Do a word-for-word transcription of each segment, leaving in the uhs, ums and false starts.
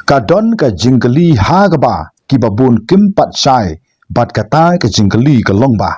Ka don ka jingkylli ha kaba kiba bun kim pat shai, bad kata ka jingkylli ka long ba,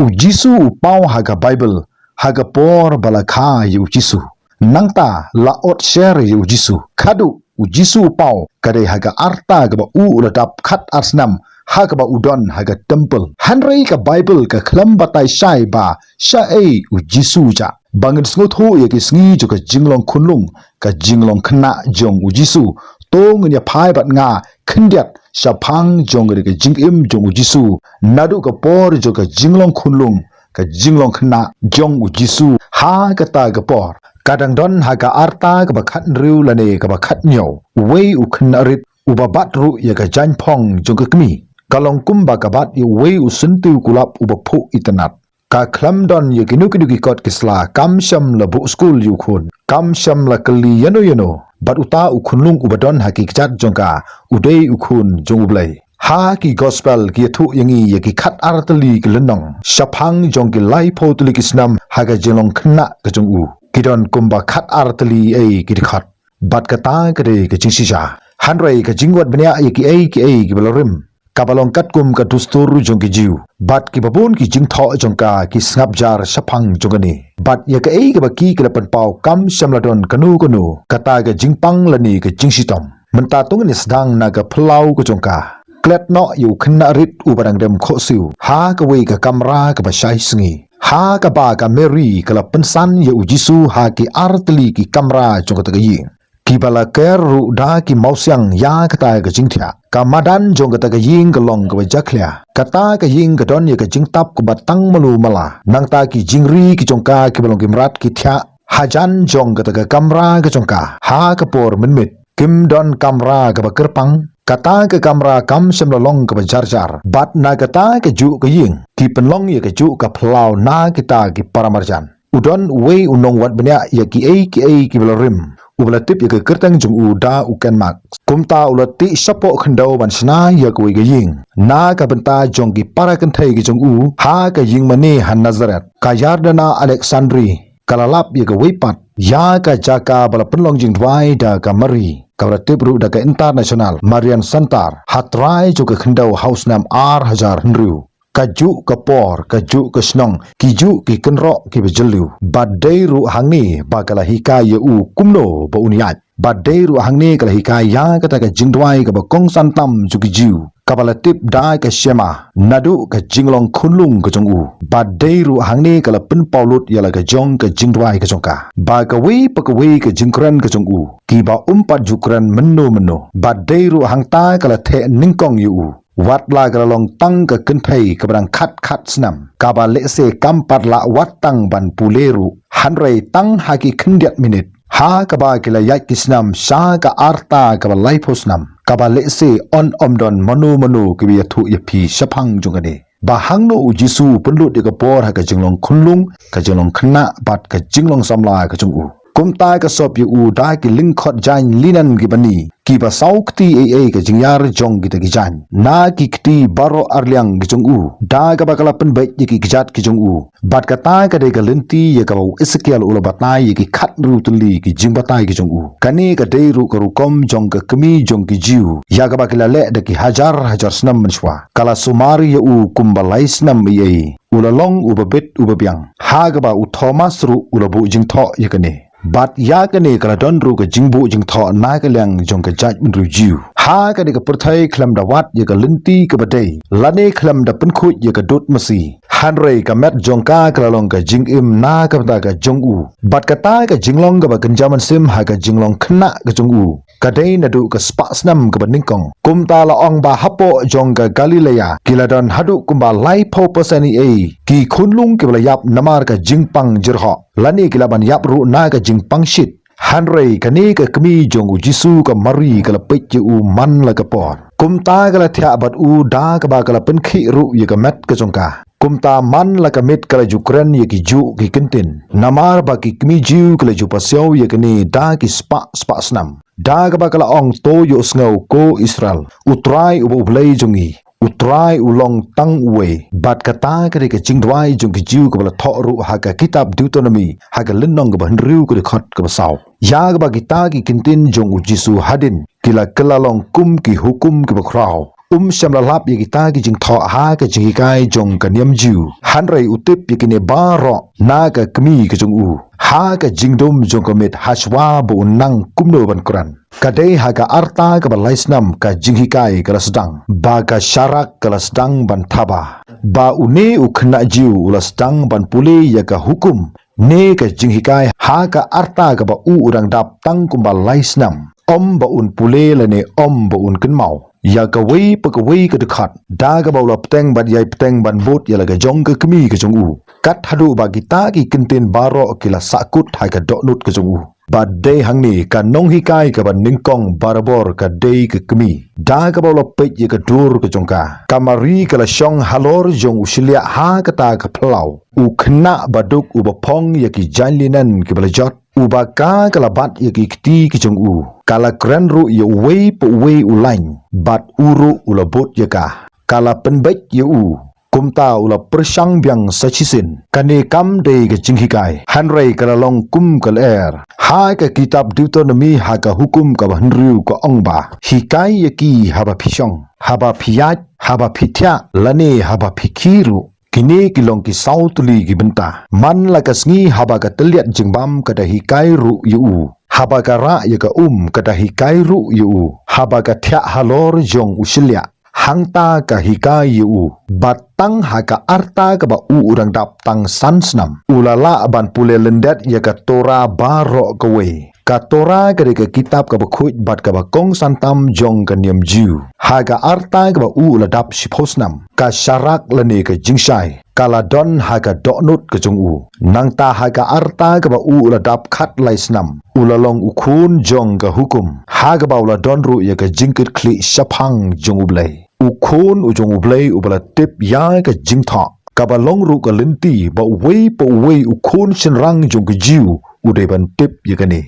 u Jisu u paw ha ka Baibl ha ka por ba la kha ïa u Jisu. Nangta la ot sher ïa u Jisu. Khadduh u Jisu u paw ka dei ha ka arta kaba u la dap khat ar snem ha kaba u don ha ka templ. Hynrei ka Baibl ka khlem batai shai ba shaei u Jisu u jah. Ba ngin sngewthuh ïa ki sngi jong ka jinglong khunlung, ka jinglong khynnah jong u Jisu, to ngin ïa phai bad nga khyndiat shaphang jong ka jingim jong u Jisu naduh ka por jong ka jinglong khunlung, ka jinglong khynnah jong u Jisu ha kata ka por. Ka dang don ha ka arta kaba khathynriew lane kaba khathynñiew. Uwei u khynnah rit uba bat ruh ïa ka jaiñphong jong ka kmie, ka long kumba ka bat ïa uwei u syntiew kulap uba phuh itynnad. Ka khlem don ïa kino kino ki kot ki sla, kam shym la buh skul ïa u khun, kam shym la kylli ïano ïano. Bad uta u khunlung uba don ha ki kjat jong ka, u dei u khun jong U Blei. Ha ki gospel ki ïathuh ïa ngi ïa ki khat ar tylli ki lynnong shaphang jong ki laiphew tylli ki snem ha ka jinglong khynnah ka jong u. Ki don kumba khat ar tylli ei ki dkhot. Bad kata ka dei ka jingshisha. Hynrei ka jingwad bniah ïa kiei kiei kiba la rim, kaba long katkum ka dustur jong ki Jiw. Bad kiba bun ki jingthoh jong ka ki sngap jar shaphang jong kane. Bad ïa kaei kaba ki ki la pynpaw kam shym la don kano kano kata ka jingpang lane ka jingshitom. Mynta to ngin ïa sdang na ka phyllaw ka jong ka. Klet noh ïa u khynnah rit uba dang dem khohsiew ha kawei ka kamra kaba shai sngi. Ha kaba ka Mary ka la pynsan ïa u Jisu ha ki ar tylli ki kamra jong kata ka ïing. Kiba la ker ruh da ki mawsiang ïa kata ka jingthiah. Ka madan jong kata ka ïing ka long kaba jakhlia. Kata ka ïing ka don ïa ka jingtap kaba tang malu mala. Nangta ki jingri ki jong ka kiba long ki mrad ki thiah hajan jong kata ka kamra ka jong ka ha ka por mynmiet. Kim don kamra kaba kyrpang. Kata ka kamra kam shym la long kaba jar jar. Bad na kata ka juh ka ïing ki pynlong ïa ka juh ka phyllaw na kita ki paramarjan. U don uwei u nongwad bniah ïa kiei kiei kiba la rim, uba la tip ïa ka kyrteng jong u da u Karl Marx. Kumta u la tih shapoh khyndew ban shna ïa kawei ka ïing na ka bynta jong ki para kynthei ki jong u ha ka ïing mane ha Nazareth. Ka Yardena Alexandri ka la lap ïa kawei pat ïa ka jaka ba la pynlong jingduwai da ka Mary, kaba la tip ruh da ka International Marian Center, ha trai jong ka khyndew ha u snem ar hajar hynriew. Ka juh ka por, ka juh ka shnong, ki juh ki kynroh kiba jylliew. Bad dei ruh hangne ba ka la hikai ïa u kumno ba un ïaid. Bad dei ruh hangne ka la hikai ïa kata ka jingduwai kaba kongsan tam jong ki Jiw, kaba la tip da ka Shema, naduh ka jinglong khunlung ka jong u. Bad dei ruh hangne ka la pynpaw lut ïa la ka jong ka jingduwai ka jong ka. Ba kawei pa kawei ka jingkren ka jong u, kiba um pat ju kren mynno mynno. Bad dei ruh hangta ka la theh nyngkong ïa u. Wat la ka la long tang ka kynthei kaba dang khat khat snem, kaba lehse kam pat lah wat tang ban pule ruh. Hynrei tang ha ki khyndiat minit, ha kaba ki la ïaid ki snem sha ka arta kaba laiphew snem, kaba lehse un ym don mano mano kiba ïathuh ïa phi shaphang jong kane. Ba hangno u Jisu u pynlut ïa ka por ha ka jinglong khunlung, ka jinglong khynnah bad ka jinglong samla ka jong u. Kumta ka sop ïa u da ki lyngkhot jaiñ linen kiba ni, kiba saw kti ei ei ka jingïar jong kita ki jaiñ. Na ki kti baroh arliang ki jong u, da kaba ka la pynbeit ïa ki kjat ki jong u. Bad kata ka dei ka lynti ïa kaba u Esekiel u la batai ïa ki khathynriew tylli ki jingbatai ki jong u. Kane ka dei ruh ka rukom jong ka kmie jong ki Jiw ïa kaba ki la leh da ki hajar hajar snem mynshuwa. Ka la sumar ïa u kumba lai snem ei ei. U la long uba bit uba biang. Ha kaba u Thomas ruh u la buh jingthoh ïa kane. Bad ïa kane ka la don ruh ka jingbuh jingthoh na ka liang jong ka jaitbynriew Jiw. Ha kane ka pyrthei khlem da wad ïa ka lynti kaba dei, lane khlem da pynkhuid ïa ka dud masi. Hynrei ka met jong ka ka la long ka jingim na ka bynta ka jong u. Bad kata ka jinglong kaba kynja mynsiem ha ka jinglong khynnah ka jong u, ka dei naduh ka spah snem kaba nyngkong. Kumta la ong ba hapoh jong ka Galilea ki la don haduh kumba laiphew persen ei ei ki khunlung kiba la ïap namar ka jingpang jyrhoh, lane ki lah ban ïap ruh na ka jingpang shit. Hynrei kane ka kmie jong u Jisu ka Mari ka la peit ïa u man la ka por. Kumta ka la thiah bad u da kaba ka la pynkhih ruh ïa ka met ka jong ka. Kumta man la ka miet ka la ju kren ïa ki juh ki kyntien. Namar ba ki kmie Jiw ki la ju pasiaw ïa kane da ki spah spah snem. Da kaba ka la ong, to ïohsngew ko Israel, U Trai uba U Blei jong ngi, U Trai u long tang uwei. Bad kata ka dei ka jingduwai jong ki Jiw kaba la thoh ruh ha ka kitab Deuteronomi, ha ka lynnong kaba hynriew ka dkhot kaba saw. Ïa kaba kita ki kyntien jong u Jisu hadien ki la kylla long kum ki hukum kiba khraw. Um shym la lap ïa kita ki jingthoh ha ka jinghikai jong ka niam Jiw. Hynrei u tip ïa kine baroh na ka kmie ka jong u, ha ka jingdum jong ka miet hashwa ba un nang kumno ban kren. Ka dei ha ka arta kaba lai snem ka jinghikai ka la sdang, ba ka sharak ka la sdang ban thaba, ba une u khynnah Jiw u la sdang ban pule ïa ka hukum ne ka jinghikai ha ka arta kaba u u dang dap tang kumba lai snem. Ym ba un pule lane ym ba un kynmaw ïa kawei pa kawei ka dkhot, da kaba u la bteng bad ïai bteng ban bud ïa la ka jong ka kmie ka jong u. Kat haduh ba kita ki kyntien baroh ki la sahkut ha ka dohnud ka jong u. Bad dei hangne ka nonghikai kaba nyngkong barabor ka dei ka kmie. Da kaba u la peit ïa ka dur ka jong ka, ka Mari ka la shong halor jong u shylliah ha kata ka phyllaw. U khynnah baduk uba phong ïa ki jaiñ linen kiba la jot, uba ka ka la bat ïa ki kti ki jong u, ka la kren ruh ïa uwei pa uwei u lain, bad u ruh u la bud ïa ka. Ka la pynbeit ïa u. Kumta u la pyrshang biang sa shisien. Kane kam dei ka jinghikai, hynrei ka la long kum ka lyer. Ha ka kitab Deuteronomi ha ka hukum kaba hynriew ka ong ba, hikai ïa ki haba phi shong, haba phi ïaid, haba phi thiah, lane haba phi khie ruh. Kine ki long ki saw tylli ki bynta. Man la ka sngi haba ka tylliat jingbam ka da hikai ruh ïa u. Haba ka rah ïa ka um ka da hikai ruh ïa u. Haba ka thiah halor jong u shylliah, hangta ka hikai ïa u. Bad tang ha ka arta kaba u u dang dap tang san snem, u la lah ban pule lyndet ïa ka Torah baroh kawei. Ka Torah ka dei ka kitab kaba khuid bad kaba kongsan tam jong ka niam Jiw. Ha ka arta kaba u u la dap shiphew snem, ka sharak lane ka jingshai ka la don ha ka dohnud ka jong u. Nangta ha ka arta kaba u u la dap khatlai snem, u la long u khun jong ka hukum, ha kaba u la don ruh ïa ka jingkitkhlieh shaphang jong U Blei. U khun u jong U Blei uba la tip ïa ka jingthoh, kaba long ruh ka lynti ba uwei pa uwei u khun shynrang jong ka Jiw u dei ban tip ïa kane.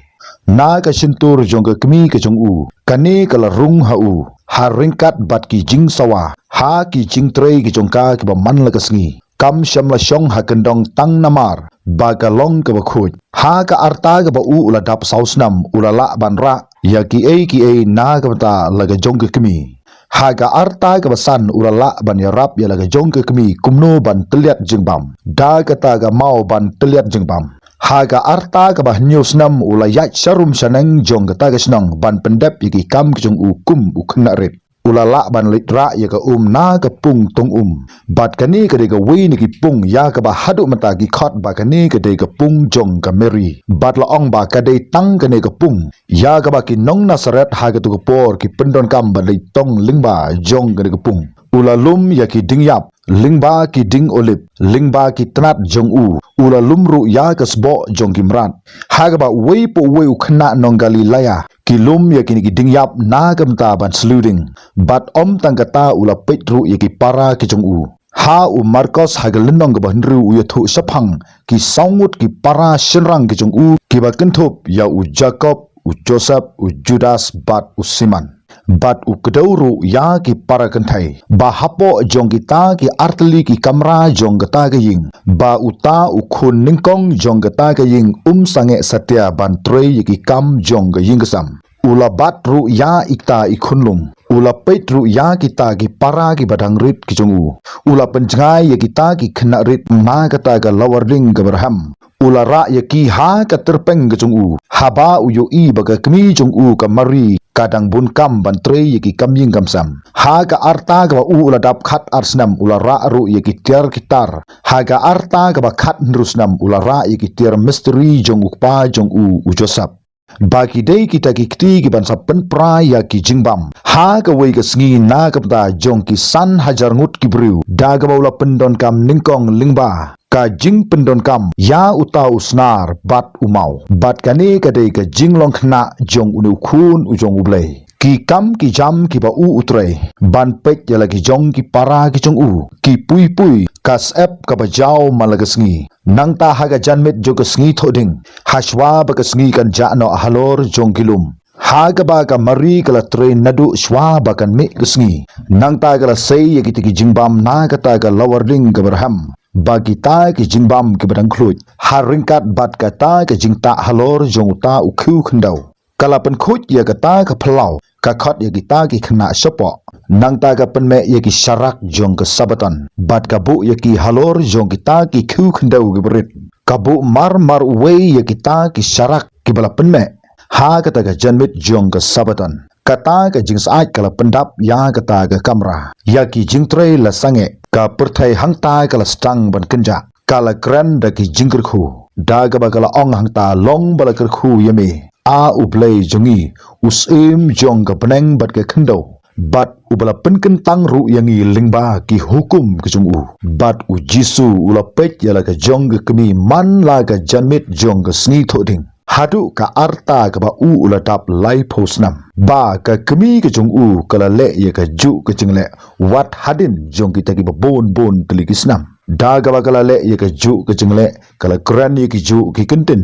Na ka shyntur jong ka kmie ka jong u, kane ka la rung ha u, ha ryngkat bad ki jingsawa, ha ki jingtrei ki jong ka kiba man la ka sngi. Kam shym la shong ha kyndong tang namar ba ka long kaba khuid. Ha ka arta kaba u u la dap saw snem, u la lah ban rah ïa kiei kiei na ka bynta la ka jong ka kmie. Ha ka arta kaba san, u la lah ban ïarap ïa la ka jong ka kmie kumno ban tylliat jingbam, da kata ka maw ban tylliat jingbam. Ha ka arta kaba hynñiew snem, u la ïaid sharum shaneng jong kata ka shnong ban pyndep ïa ki kam ki jong u kum u khynnah rit. U la lah ban leit rah ïa ka um na ka pung tong um. Bad kane ka dei kawei na ki pung ïa kaba haduh mynta ki khot ba kane ka dei ka pung jong ka Mari. Bad la ong ba ka dei tang kane ka pung ïa kaba ki nong Nasaret ha kato ka por ki pyndonkam ban leit tong lyngba jong kane ka pung. U la lum ïa ki dieng ïap lyngba ki dieng olib, lyngba ki tnat jong u. U la lum ruh ïa ka sboh jong ki mrad. Ha kaba uwei pa uwei u khynnah nong Galilea, ki lum ïa kine ki dieng ïap na ka bynta ban sliew dieng. Bad ym tang kata, u la peit ruh ïa ki para ki jong u. Ha u Markos ha ka lynnong kaba hynriew u ïathuh shaphang ki saw ngut ki para shynrang ki jong u, kiba kynthup ïa u Jakob, u Joseph, u Judas bad u Simon. Bad u kdew ruh ïa ki para kynthei ba hapoh jong kita ki artylli ki kamra jong kata ka ïing, ba uta u khun nyngkong jong kata ka ïing um sangeh satia ban trei ïa ki kam jong ka ïing ka sem. U la bat ruh ïa ita i khunlung. U la peit ruh ïa kita ki para kiba dang rit ki jong u. U la pynjngai ïa kita ki khynnah rit na kata ka lawar dieng kaba rhem. U la rah ïa ki ha ka tyrpeng ka jong u. Haba u ïohi ba ka kmie jong u ka Mari ka dang bun kam ban trei ïa ki kam ïing kam sem. Ha ka arta kaba u u la dap khat ar snem, u la rah ruh ïa ki tiar ki tar. Ha ka arta kaba khat hynriew snem, u la rah ïa ki tiar mistri jong u kpa jong u, u Joseph. Ba ki dei kita ki kti kiban sa pynpra ïa ki jingbam. Ha kawei ka sngi na ka bynta jong ki san hajar ngut ki briew, da kaba u la pyndonkam nyngkong lyngba ka jingpyndonkam ïa uta u snar bad u maw. Bad kane ka dei ka jinglong khynnah jong une u khun u jong U Blei. Ki kam ki jam kiba u u trei, ban peit ïa la ki jong ki para ki jong u, ki pui pui, ka syep kaba jaw man la ka sngi. Nangta ha ka janmiet jong ka sngi Thohdieng, hashwa ba ka sngi kan jah noh halor jong ki lum, ha kaba ka Mari ka la trei naduh shwa ba kan mih ka sngi. Nangta ka la sei ïa kita ki jingbam na kata ka lawar dieng kaba rhem, ba kita ki jingbam kiba dang khluit, ha ryngkat bad kata ka jingtah halor jong uta u khiew khyndew. Ka la pynkhuid ïa kata ka phyllaw, ka khot ïa kita ki khynnah shapoh. Nangta ka pynmeh ïa ki sharak jong ka Sabaton, bad ka buh ïa ki halor jong kita ki khiew khyndew ki barit. Ka buh marmar uwei ïa kita ki sharak kiba la pynmeh ha kata ka janmiet jong ka Sabaton. Kata ka jingsaid ka la pyndap ïa kata ka kamra. Ïa ki jingtrei la sangeh, ka pyrthei hangta ka la sdang ban kynjah. Ka la kren da ki jingkyrkhu, da kaba ka la ong hangta, long ba la kyrkhu ïa me, A U Blei jong ngi, u Syiem jong ka bneng bad ka khyndew, bad uba la pynkyntang ruh ïa ngi lyngba ki hukum ka jong u. Bad u Jisu u la peit ïa la ka jong ka kmie man la ka janmiet jong ka sngi Thohdieng haduh ka rta kaba u u la dap laiphew snem. Ba ka kmie ka jong u ka la leh ïa kajuh ka jingleh wat hadien jong kita kiba bun bun tylli ki snem. Da kaba ka la leh ïa kajuh ka jingleh, ka la kren ïa kajuh ki kyntien.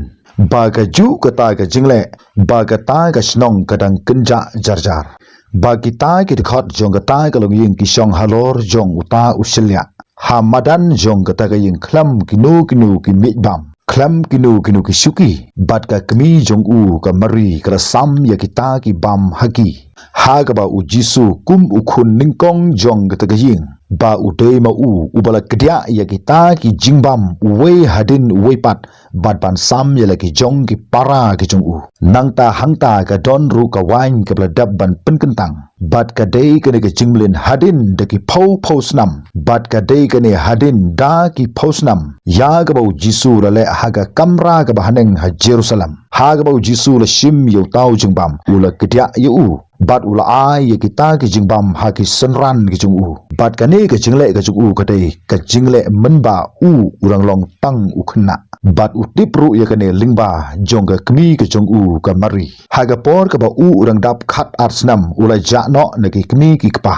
Ba kajuh kata ka jingleh, ba kata ka shnong ka dang kynjah jar jar. Ba kita ki dkhot jong kata ka longïing ki shong halor jong uta u shylliah. Ha madan jong kata ka ïing khlem kino kino ki miej bam, khlem kino kino ki shuki. Bad ka kmie jong u ka Mari ka la sam ïa kita ki bam ha ki. Ha kaba u Jisu kum u khun nyngkong jong kata ka ïing, ba u dei ma u uba la kdiah ïa kita ki jingbam uwei hadien uwei pat, bad ban sam ïa la ki jong ki para ki jong u. Nangta hangta ka don ruh ka waiñ kaba la dep ban pynkyntang. Bad ka dei kane ka jingmlien hadien da ki phew phew snem. Bad ka dei kane hadien da ki phew snem, ïa kaba u Jisu u la leh ha ka kamra kaba haneng ha Jerusalem. Ha kaba u Jisu u la shim ïa uta u jingbam, u la kdiah ïa u. Bad u la ai ïa kita ki jingbam ha ki synran ki jong u. Bad kane ka jingleh ka jong u ka dei ka jingleh mynba u u dang long tang u khynnah. Bad u tip ruh ïa kane lyngba jong ka kmie ka jong u ka Mari. Ha ka por kaba u u dang dap khatar snem, u la jah noh na ki kmie ki kpa.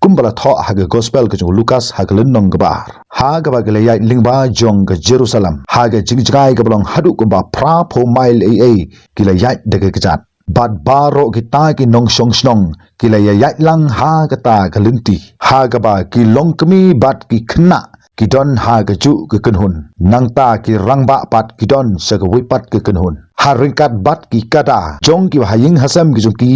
Kumba la thoh ha ka gospel ka jong u Lukas ha ka lynnong kaba ar. Ha kaba ki la ïaid lyngba jong ka Jerusalem, ha ka jingjngai kaba long haduh kumba phra phew mail ei ei, ki la ïaid da ka kjat. Bad baroh kita ki nongshong shnong ki la ïaid lang ha kata ka lynti. Ha kaba ki longkmie bad ki khynnah ki don ha kajuh ka kynhun. Nangta ki rangbah pat ki don sha kawei pat ka kynhun. Ha ryngkat bad ki kada jong kiba ha ïing ha sem ki jong ki,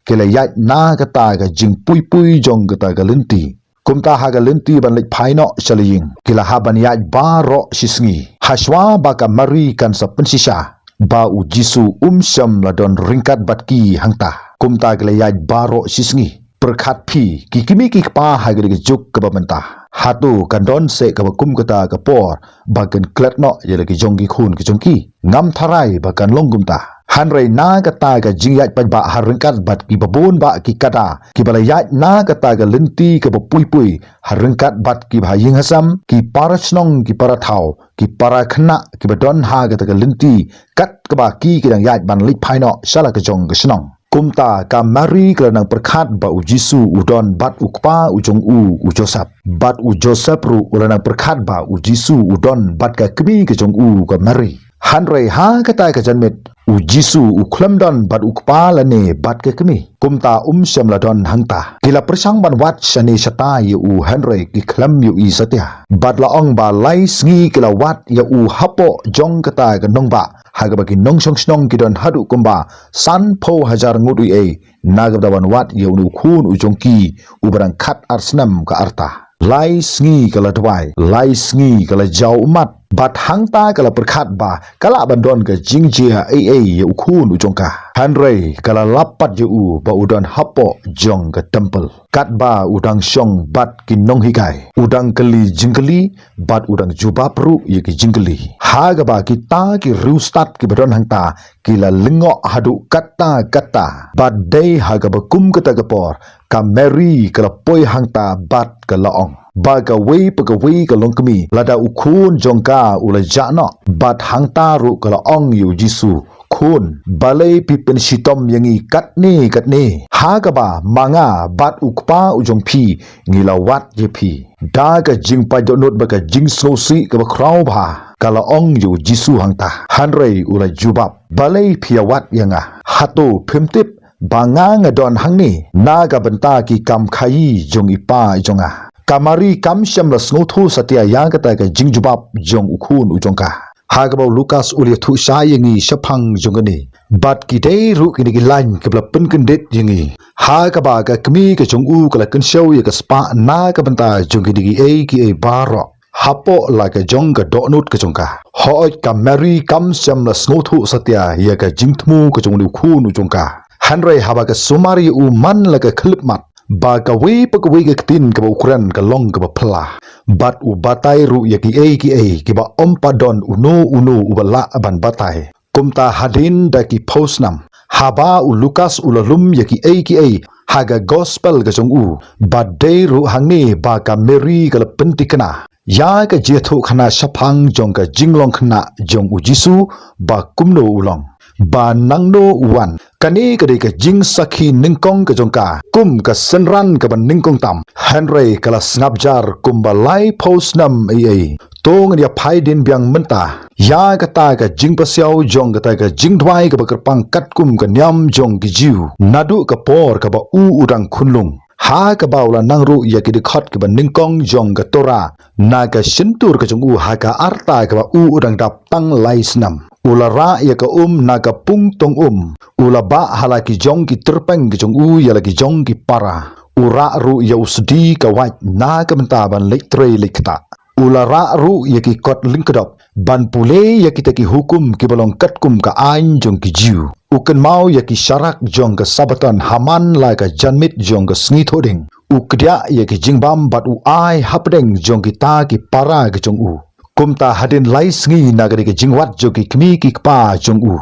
ki la ïaid na kata ka jingpui pui jong kata ka lynti. Kumta ha ka lynti ban leit phai noh sha la ïing, ki la hap ban ïaid baroh shisngi. Hashwa ba ka Mari kan sa pynshisha ba u Jisu um shym la don ryngkat bad ki hangta. Kumta ki la ïaid baroh shisngi. Pyrkhat phi, ki kmie ki kpa ha kane ka juk kaba mynta. Hato kan don seh kaba kum kata ka por ba kin klet noh ïa la ki jong ki khun ki jong ki? Ngam tharai ba kan long kumta. Hynrei na kata ka jingïaid paidbah ha ryngkat bad kiba bun bah ki kada, kiba la ïaid na kata ka lynti kaba pui pui ha ryngkat bad kiba ha ïing ha sem, ki para shnong, ki para thaw, ki para khynnah kiba don ha kata ka lynti, kat kaba ki ki dang ïaid ban leit phai noh sha la ka jong ka shnong. Kumta ka Mari ka la nang pyrkhat ba u Jisu u don bad u kpa u jong u, u Joseph. Bad u Joseph ruh u la nang pyrkhat ba u Jisu u don bad ka kmie ka jong u ka Mari. Hynrei ha kata ka janmiet u Jisu u khlem don bad u kpa lane bad ka kmie. Kumta um shym la don hangta. Ki la pyrshang ban wad shane shata ïa u hynrei ki khlem ïohi satia. Bad la ong ba lai sngi ki la wad ïa u hapoh jong kata ka nongbah. Ha kaba ki nongshong shnong ki don haduh kumba san phew hajar ngut uei, na kaba da wan wad ïa une u khun u jong ki uba dang khatar snem ka rta. Lai sngi ka la duwai, lai sngi ka la jaw ummat. Bad hangta ka la pyrkhat ba ka lah ban don ka jingjia ei ei ïa u khun u jong ka. Hynrei ka la lap pat ïa u ba u don hapoh jong ka temple. Katba u dang shong bad ki nonghikai, u dang kylli jingkylli, bad u dang jubab ruh ïa ki jingkylli. Ha kaba kita ki riewstad kiba don hangta ki la lyngngoh haduh katta katta. Bad dei ha kaba kum kata ka por, ka Mari ka la poi hangta bad ka la ong. Ba kawei pa kawei ka longkmie, lada u khun jong ka u la jah noh. Bad hangta ruh ka la ong ïa u Jisu, Khun, balei phi pynshitom ïa ngi katne katne? Ha kaba ma nga bad u kpa u jong phi ngi la wad ïa phi. Da ka jingpait dohnud bad ka jingsngewsih kaba khraw bha, ka la ong ïa u Jisu hangta. Hynrei u la jubab, balei phi ïa wad ïa nga? Hato phim tip ba nga nga don hangne na ka bynta ki kam khaïi jong i Pa jong nga? Ka Mari kam shym la sngewthuh satia ïa kata ka jingjubab jong u khun u jong ka. Ha kaba u Lukas u la ïathuh shai ïa ngi shaphang jong kane. Bad ki dei ruh kine ki lain kiba la pynkyndit ïa ngi, ha kaba ka kmie ka jong u ka la kynshew ïa ka spah na ka bynta jong kine kiei kiei baroh. Hapoh la ka jong ka dohnud ka jong ka, hooid, ka Mari kam shym la sngewthuh satia ïa ka jingthmu ka jong une u khun u jong ka. Hynrei haba ka sumar ïa u man la ka khyllipmat ba kawei pa kawei ka ktien kaba u kren ka long kaba phylla, bad u batai ruh ïa kiei kiei kiba ym pat don uno uno uba lah ban batai. Kumta hadien da ki phew snem, haba u Lukas u la lum ïa kiei kiei ha ka gospel ka jong u, bad dei ruh hangne ba ka Mari ka la pyntikna ïa ka jingïathuhkhana shaphang jong ka jinglong khynnah jong u Jisu, ba kumno u long, ba nangno u wan. Kane ka dei ka jingsakhi nyngkong ka jong ka kum ka synran kaba nyngkong tam. Hynrei ka la sngap jar kumba laiphew snem ei ei. To ngin ïa phai dien biang mynta ïa kata ka jingpasiaw jong kata ka jingduwai kaba kyrpang katkum ka niam jong ki Jiw, naduh ka por kaba u u dang khunlung, ha kaba u la nang ruh ïa ki dkhot kiba nyngkong jong ka Torah na ka shyntur ka jong u ha ka arta kaba u u dang dap tang lai snem. U la rah ïa ka um na ka pung tong um. U la bah ha la ki jong ki tyrpeng ki jong u ïa la ki jong ki para. U rah ruh ïa u sdi ka wait na ka bynta ban leit trei leit ktah. U la rah ruh ïa ki kot lyngkdop ban pule ïa kita ki hukum kiba long katkum ka aiñ jong ki Jiw. U kynmaw ïa ki sharak jong ka Sabbaton ha man la ka janmiet jong ka sngi Thohdieng. U kdiah ïa ki jingbam bad u ai hapdeng jong kita ki para ki jong u. Kumta hadien lai sngi na ka dei ka jingwad jong ki kmie ki kpa jong u.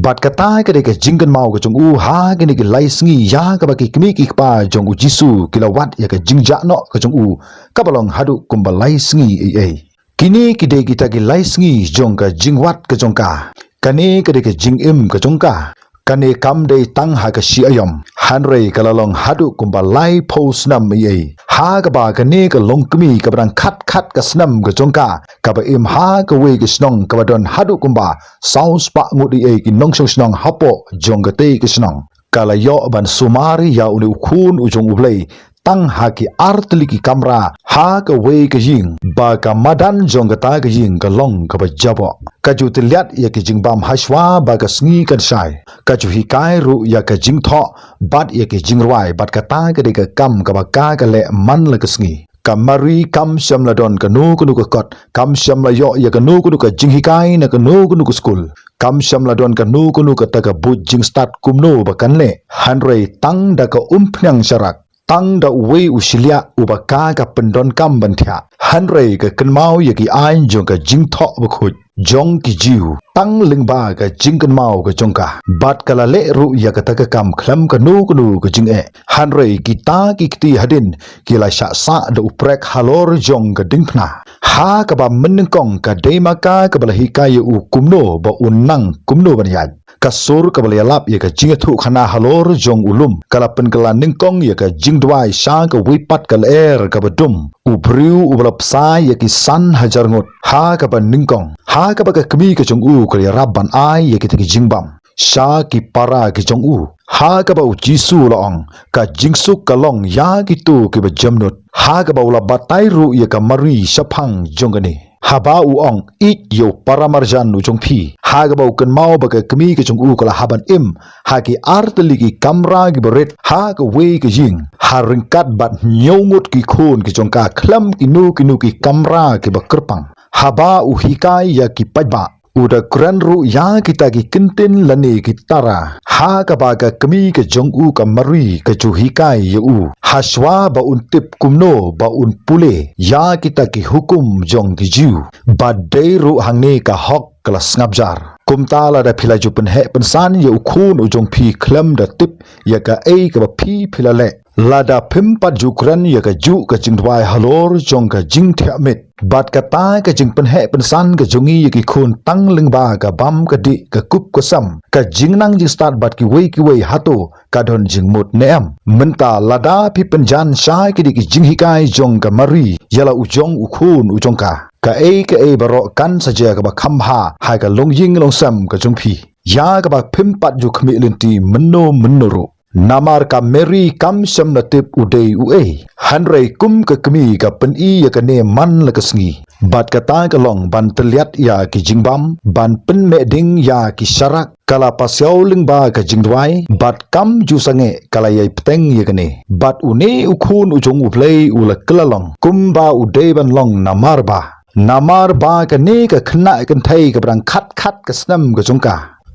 Bad kata ka dei ka jingkynmaw ka jong u ha kine ki lai sngi ïa kaba ki kmie ki kpa jong u Jisu ki la wad ïa ka jingjah noh ka jong u, kaba long haduh kumba lai sngi ei ei. Kine ki dei kita ki lai sngi jong ka jingwad ka jong ka. Kane ka dei ka jingim ka jong ka. Kane kam dei tang ha ka shi aïom, hynrei ka la long haduh kumba laiphew snem ei ei. Ha kaba kane ka longkmie kaba dang khat khat ka snem ka jong ka, kaba im ha kawei ka shnong kaba don haduh kumba saw spah ngut ei ei ki nongshong shnong hapoh jong katei ka shnong, ka la ïoh ban sumar ïa une u Khun u jong U Blei tang ha ki artylli ki kamra ha kawei ka ïing, ba ka madan jong kata ka ïing ka long kaba jaboh. Ka ju tylliat ïa ki jingbam hashwa ba ka sngi kan shai. Ka ju hikai ruh ïa ka jingthoh bad ïa ki jingrwai, bad kata ka dei ka kam kaba ka ka leh man la ka sngi. Ka Mari kam shym la don kano kano ka kot, kam shym la ïoh ïa kano kano ka jinghikai na kano kano ka skul. Kam shym la don kano kano kata ka buit jingstad kumno ba kan leh. Hynrei tang da ka umphniang sharak, tang da uwei u shiliah uba ka ka pyndonkam ban thiah. Hynrei ka kynmaw ïa ki aiñ jong ka Jingthoh Bakhuid jong ki Jiw tang lyngba ka jingkynmaw ka jong ka. Bad ka la leh ruh ïa kata ka kam khlem kano kano ka jingeh. Hynrei kita ki kti hadien ki la shah sah da u prek halor jong ka diengphna. Ha kaba mynnyngkong ka dei ma ka kaba la hikai ïa u kumno ba un nang kumno ban ïaid. Ka sur kaba la ïalap ïa ka jingïathuhkhana halor jong u lum ka la pynkylla nyngkong ïa ka jingduwai sha kawei pat ka lyer kaba dum, u briew uba la bsa ïa ki san hajar ngut. Ha kaba nyngkong, ha kaba ka kmie ka jong u ka la ïarap ban ai ïa kita ki jingbam sha ki para ki jong u. Ha kaba u Jisu u la ong, ka jingsuk ka long ïa kito kiba jemnud. Ha kaba u la batai ruh ïa ka Mari shaphang jong kane. Haba u ong, ïeit ïa u para marjan u jong phi. Ha kaba u kynmaw ba ka kmie ka jong u ka la hap ban im ha ki artylli ki kamra kiba rit ha kawei ka ïing, ha ryngkat bad hynñiew ngut ki khun ki jong ka khlem kino kino ki kamra kiba kyrpang. Haba u hikai ïa ki paidbah, u da kren ruh ïa kita ki kyntien lane ki tara. Ha kaba ka kmie ka jong u ka Mari ka ju hikai ïa u hashwa ba un tip kumno ba un pule ïa kita ki hukum jong ki Jiw. Bad dei ruh hangne ka hok ka la sngap jar. Kumta lada phi la ju pynheh pynsan ïa u khun u jong phi khlem da tip ïa kaei kaba phi phi la leh, lada phim pat ju kren ïa kajuh ka jingduwai halor jong ka jingthiah miet bad kata ka jingpynheh pynsan ka jong ngi ïa ki khun tang lyngba ka bam ka dih, ka kup ka sem, ka jingnang jingstad bad kiwei kiwei, hato ka don jingmut ne em? Mynta lada phi pynjan sha kine ki jinghikai jong ka Mari ïa la u jong u khun u jong ka, kaei kaei baroh kan sa jia kaba kham bha ha ka longïing longsem ka jong phi, ïa kaba phim pat ju khmih lynti mynno mynno ruh. Namar ka Mary kam shym la tip u dei uei. Hynrei kum ka kmie ka pyni ïa kane man la ka sngi. Bad kata ka long ban tylliat ïa ki jingbam, ban pynmeh ding ïa ki sharak, ka la pasiaw lyngba ka jingduwai, bad kam ju sangeh ka la ïai bteng ïa kane. Bad une u khun u jong U Blei u la kylla long, kumba u dei ban long namar ba. Namar ba kane ka khynnah kynthei kaba dang khat khat ka snem ka jong ka,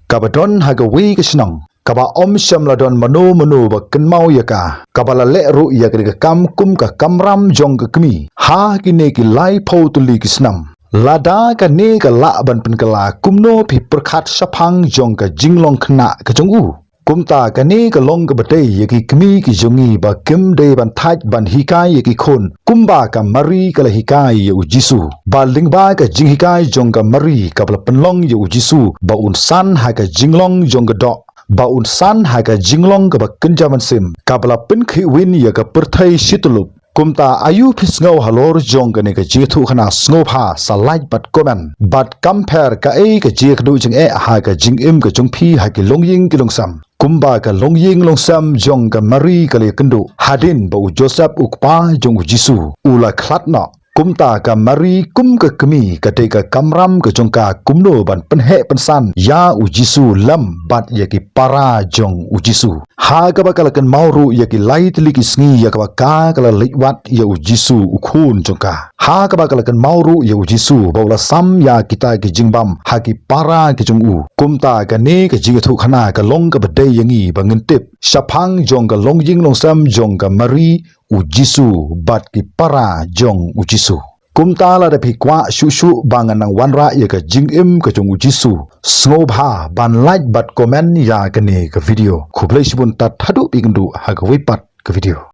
kaba don ha kawei ka shnong, kaba ym shym la don mano mano ba kynmaw ïa ka, kaba la leh ruh ïa kane ka kam kum ka kamram jong ka kmie ha kine ki laiphew tylli ki snem. Lada kane ka lah ban pynkylla, kumno phi pyrkhat shaphang jong ka jinglong khynnah ka jong u? Kumta kane ka long kaba dei ïa ki kmie ki jong ngi ba kim dei ban thait ban hikai ïa ki khun, kumba ka Mary ka la hikai ïa U Jisu. Ba lyngba ka jinghikai jong ka Mary kaba la pynlong ïa U Jisu ba un san ha ka jinglong jong ka doh, ba un san ha ka jinglong kaba kynja mynsiem, kaba la pynkhih win ïa ka pyrthei shityllup. Kumta aïu phi sngew halor jong kane ka jingïathuhkhana? Sngewbha sa like bad comment. Bad kam pher kaei ka jingïakynduh jingeh ha ka jingim ka jong phi ha ki longïing ki longsem. Kumba ka longïing longsem jong ka Mary ka la ïakynduh hadien ba u Joseph u kpa jong U Jisu u la khlad noh. Kumta ka Mary kum ka kmie ka dei ka kamram ka jong ka kumno ban pynheh pynsan ïa U Jisu lem bad ïa ki para jong U Jisu. Ha kaba ka la kynmaw ruh ïa ki lai tylli ki sngi ïa kaba ka ka la leit wad ïa U Jisu u khun jong ka. Ha kaba ka la kynmaw ruh ïa U Jisu ba u la sam ïa kita ki jingbam ha ki para ki jong u. Kumta kane ka jingïathuhkhana ka long kaba dei ïa ngi ba ngin tip shaphang jong ka longïing longsem jong ka Mary, U Jisu bad ki para jong U Jisu. Kumta lada phi kwah shuh shuh ba ngan nang wanrah ïa ka jingim ka jong U Jisu, sngewbha ban like bad comment ïa kane ka video. Khublei shibun, tad haduh phi ïakynduh ha kawei pat ka video.